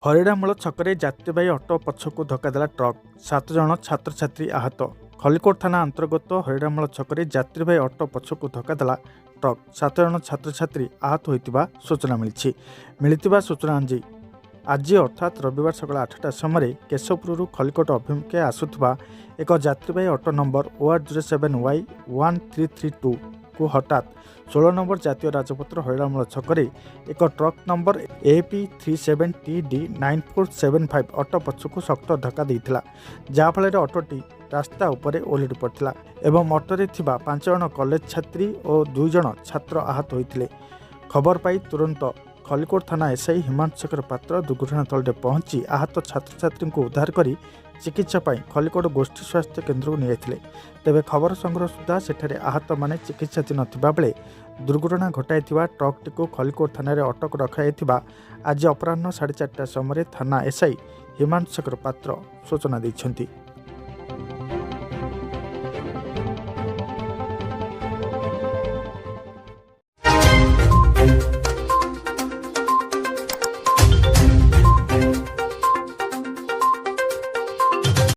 ହରିଡ଼ାମୂଳ ଛକରେ ଯାତ୍ରୀବାହୀ ଅଟୋ ପଛକୁ ଧକ୍କା ଦେଲା ଟ୍ରକ୍, 7 ଜଣ ଛାତ୍ରଛାତ୍ରୀ ଆହତ। ଖଲିକୋଟ ଥାନା ଅନ୍ତର୍ଗତ ହରିଡ଼ାମୂଳ ଛକରେ ଯାତ୍ରୀବାହୀ ଅଟୋ ପଛକୁ ଧକ୍କା ଦେଲା ଟ୍ରକ୍, 7 ଜଣ ଛାତ୍ରଛାତ୍ରୀ ଆହତ ହୋଇଥିବା ସୂଚନା ମିଳିଛି। ମିଳିଥିବା ସୂଚନା ଅନୁଯାୟୀ, ଆଜି ଅର୍ଥାତ୍ ରବିବାର ସକାଳ 8ଟା ସମୟରେ କେଶବପୁରରୁ ଖଲିକୋଟ ଅଭିମୁଖେ ଆସୁଥିବା ଏକ ଯାତ୍ରୀବାହୀ ଅଟୋ ନମ୍ବର OR 07 Y 1332କୁ ହଠାତ୍ 16 ନମ୍ବର ଜାତୀୟ ରାଜପଥର ହରିଡ଼ାମୂଳ ଛକରେ ଏକ truck number AP 37 TD 9475 auto ପଛକୁ ଶକ୍ତ ଧକ୍କା ଦେଇଥିଲା, ଯାହାଫଳରେ ଅଟୋଟି ରାସ୍ତା ଉପରେ ଓଲଟି ପଡ଼ିଥିଲା ଏବଂ ଅଟୋରେ ଥିବା 5 ଜଣ କଲେଜ ଛାତ୍ରୀ ଓ 2 ଜଣ ଛାତ୍ର ଆହତ ହୋଇଥିଲେ। ଖବର ପାଇ ତୁରନ୍ତ ଖଲିକୋଟ ଥାନା ଏସ୍ଆଇ ହିମାଂଶୁ ଶେଖର ପାତ୍ର ଦୁର୍ଘଟଣାସ୍ଥଳରେ ପହଞ୍ଚି ଆହତ ଛାତ୍ରଛାତ୍ରୀଙ୍କୁ ଉଦ୍ଧାର କରି ଚିକିତ୍ସା ପାଇଁ ଖଲିକୋଟ ଗୋଷ୍ଠୀ ସ୍ୱାସ୍ଥ୍ୟ କେନ୍ଦ୍ରକୁ ନେଇଯାଇଥିଲେ। ତେବେ ଖବର ସଂଗ୍ରହ ସୁଦ୍ଧା ସେଠାରେ ଆହତମାନେ ଚିକିତ୍ସାଧୀନ ଥିବାବେଳେ ଦୁର୍ଘଟଣା ଘଟାଇଥିବା ଟ୍ରକ୍ଟିକୁ ଖଲିକୋଟ ଥାନାରେ ଅଟକ ରଖାଯାଇଥିବା ଆଜି ଅପରାହ୍ନ 4:30 ସମୟରେ ଥାନା ଏସ୍ଆଇ ହିମାଂଶୁ ଶେଖର ପାତ୍ର ସୂଚନା ଦେଇଛନ୍ତି।